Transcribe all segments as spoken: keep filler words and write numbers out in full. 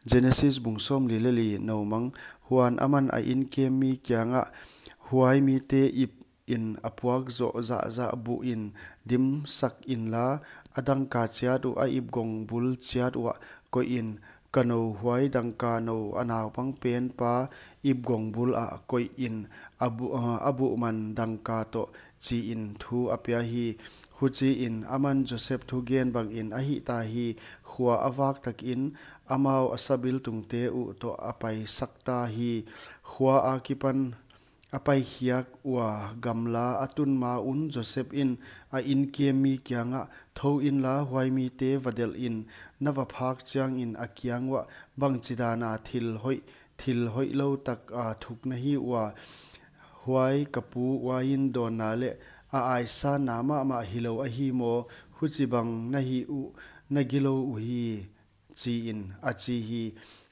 Genesis bung sawmli leh li. Noumang. Huan aman a inkem mi kiangah, huai mite ip in a puak zoh zahzah buh in dimsak inla, a dangka chiat uh a ipgong bul chiat uah koih in, ka nou huai dangka nou a naupang pen pa ipgong bul ah koih in, a bu-, a buh man dangka toh, chi in thu a pia hi. Huchi in aman Joseph thugen bang in a hihta hi. Khua a vak tak in amau a sabiltungte uh toh a paisakta hi. Khua a kipan a paikhiak ua gamla a tun ma un Joseph in a inkem mi kiangah, thou inla huai mite va delh in, na va phak chiang in a kiang uah, bangchidan a thil hoih, thil hoihlou tak a thuk na hi ua, huai ka pu uain dawnna leh a aisanna mahmah hilou ahi maw? Huchibang na hih uh na gilou uhi, chi in a chi hi.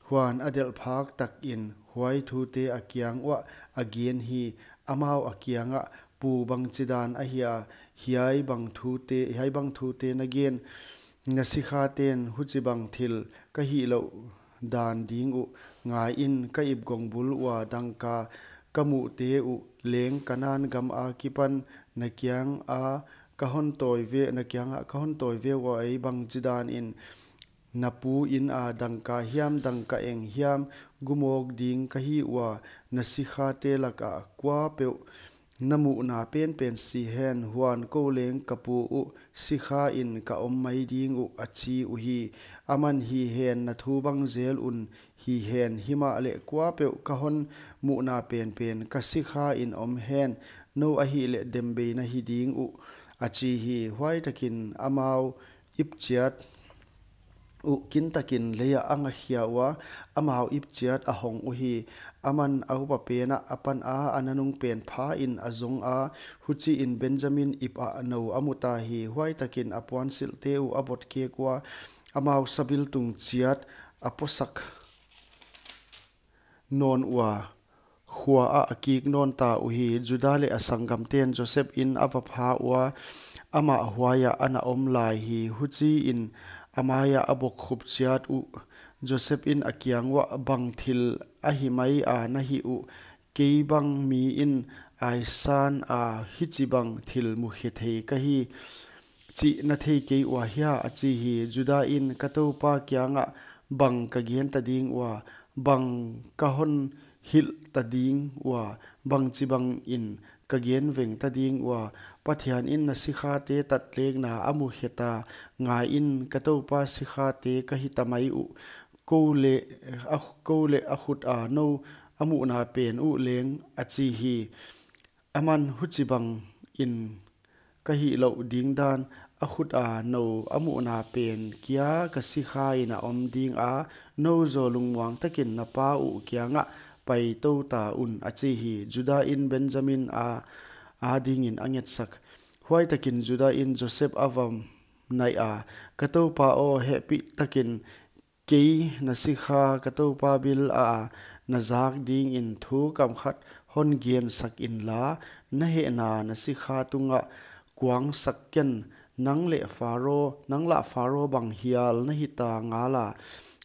Huan a delh phak tak in huai thute a kiang uah a gen hi. Amau a kiangah, pu, bangchidan ahia, hiai bang thute, hiai bang thute na gen? Na sikhaten huchibang thil ka hihlouh dan ding uh. Ngai in, ka ipgong bul ua dangka ka muhte uh leng Kanan gam a kipan na kiang a ka hon tawi ve, na kiangah ka hon tawi ve ua, ei, bangchidan in na pu in a dangka hiam dangka eng hiam gumawk ding ka hi ua, na sikhate lakah kuapeuh na muhna penpen si hen, huan kou leng ka pu uh sikha in ka om mai ding uh, a chi uhi. Aman, hi hen, na thu bang zel un, hi hen, himahleh kuapeuh ka hon muhna penpen ka sikha in om hen, nou ahihleh dembei na hi ding uh, a chi hi. Huai tak in amau ip chiat uh kintak in lei ah a ngakhia ua, amau ip chiat a hong uhi. Aman a upa pen ah a pan a, a nanung pen pha in a zong a, huchi in Benjamin ip ah nou a muta hi. Huai tak in a puansilhte uh a botkek ua, amau sabiltung chiat a posak nawn ua, khua ah a kik nawn ta uhi. Judah leh a sanggamten Joseph in a va pha ua, amah huai ah a na om lai hi. Huchi in a mai ah a bokkhup chiat uh Joseph in a kiang uah, bang thil ahi mai a na hih uh? Kei bang mi in aisan a hichibang thil mukhe thei ka hi, chih na thei kei ua hia? a chi hi. Judah in, ka toupa kiangah bang ka gen ta ding ua, bang ka hon hilh ta ding ua, bangchibang in ka gen veng ta ding ua? Pathian in na sikhate tatlekna a mukhe ta. Ngai in, ka toupa sikhate ka hi ta mai uh. Kou leh a, kou leh a khut a nou a muhna pen uh leng, a chi hi. Aman, huchibang in ka hihlouh ding dan, a khut a nou a muhna pen kia ka sikha in a om ding a, nou zaw lungmuang tak in na pa uh kiangah paitou ta un, a chi hi. Judah in Benjamin a, a ding in a ngetsak. Huai tak in Judah in Joseph a va naih a, ka toupa aw, hehpih tak in kei na sikha ka toupa bil ah na zak ding in thu kam khat hon gensak inla, na hehna na sikha tungah kuangsak ken. Nang leh Pharaoh, nang lah Pharaoh bang hial na hi ta ngal a,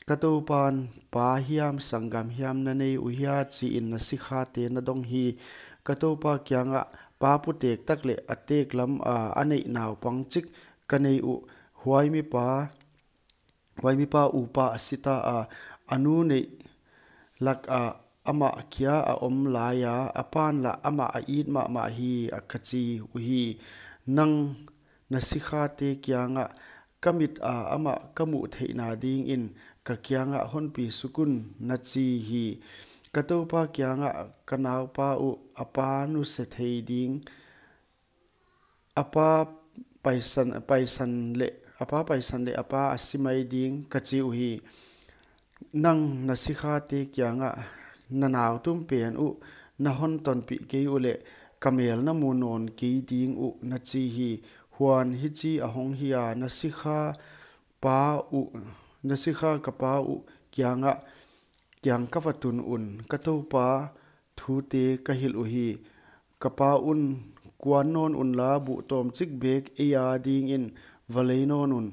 ka toupan pa hiam sanggam hiam na nei uh hia, chi in na sikhate na dong hi. Ka toupa kiangah, pa putek tak leh a tek lam a a neih naupang chik ka nei uh. Huai mipa, huai mipa upa a si ta a, a nu neih lak ah amah kia a om lai a, a pan lah amah a it mahmah hi, a ka chi uhi. Nang na sikhate kiangah, ka mit a amah ka muh theihna ding in ka kiangah hon pi suk un, na chi hi. Ka toupa kiangah, ka naupa uh a pa nuse thei ding, a pa paisan, paisan leh, a pa paisan leh a pa a si mai ding, ka chi uhi. Nang na sikhate kiangah, na nautum pen uh na hon tonpih kei uleh, ka mel na mu nawn kei ding uh, na chi hi. Huan hichi a hong hi a, na sikha pa uh, na sikha ka pa uh kiangah, kiang ka va tun un, ka toupa thute ka hilh uhi. Ka pa un, kuan nawn unla, buh tawmchik bek ei a ding in va lei nawn un,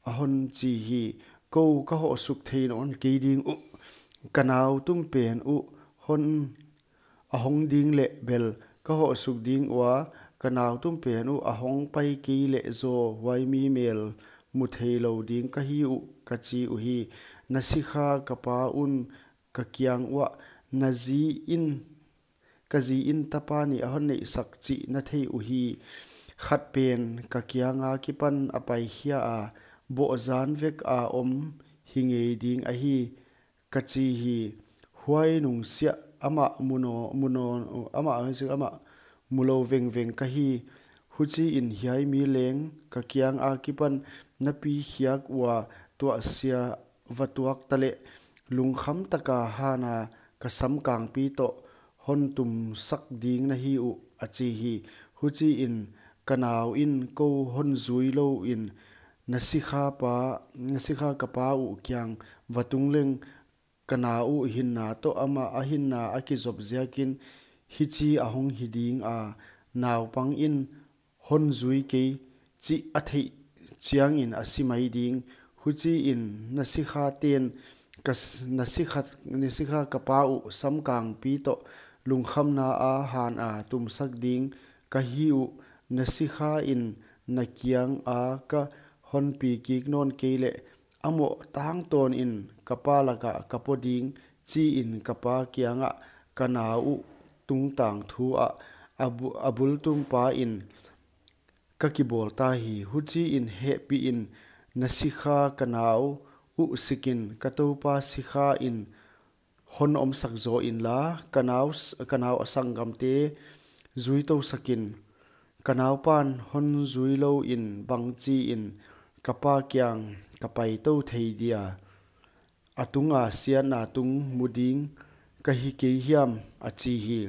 a hon chi hi. kou ka hohsuk thei nawn kei ding uh. Ka nau tumpen uh hon a hong ding leh bel ka hohsuk ding ua, ka nau tumpen uh a hong pai kei leh zaw, huai mi mel mu theilou ding ka hi uh, ka chi uhi. Na sikha ka pa un ka kiang uah, na zi in, ka zi in tapa nih a hon neihsak chih na thei uhi. Khat pen ka kiang akipan a paikhia a, bohzan vek a om hi ngei ding ahi, ka chi hi. Huai nungsiah amah mu nawn, mu nawn, amah, amah mulou vengveng ka hi. Huchiin hiai mi leng ka kiang akipan na pi khiak ua tuahsia va tuak taleh, lungkham taka hana ka samkangpi toh hon tumsak ding na hi uh, a chi hi. Huchiin ka nau in kou hon zui louin, na sikha pa, na sikha ka pa uh kiang va tung leng, ka nau uh hinna toh amah a hinna a kizop ziakin hichi a hong hi ding a, naupang in hon zui kei chih a theih chiangin a si mai ding. Huchiin na sikha ten ka s-, na sikha, na sikha ka pa uh samkangpi toh lungkhamna a hana tumsak ding ka hi uh. Na sikha in na kianga ka hon pi kik nawn kei leh, a moh tangtawnin ka pa lakah ka po ding, chiin ka pa kiangah ka nau uh tungtang thu ah a bu-, a bultumpa in ka kibawl ta hi. Huchiin hehpihin na sikha ka nau uh sikin, ka toupa sikha in hon omsak zaw inla, ka nau s-, ka nau a sanggamte zui tou sakin. Ka naupan hon zui louin bangchiin ka pa kiang ka pai tou thei dia? A tunga siatna tung mu ding ka hi kei hiam? a chi hi.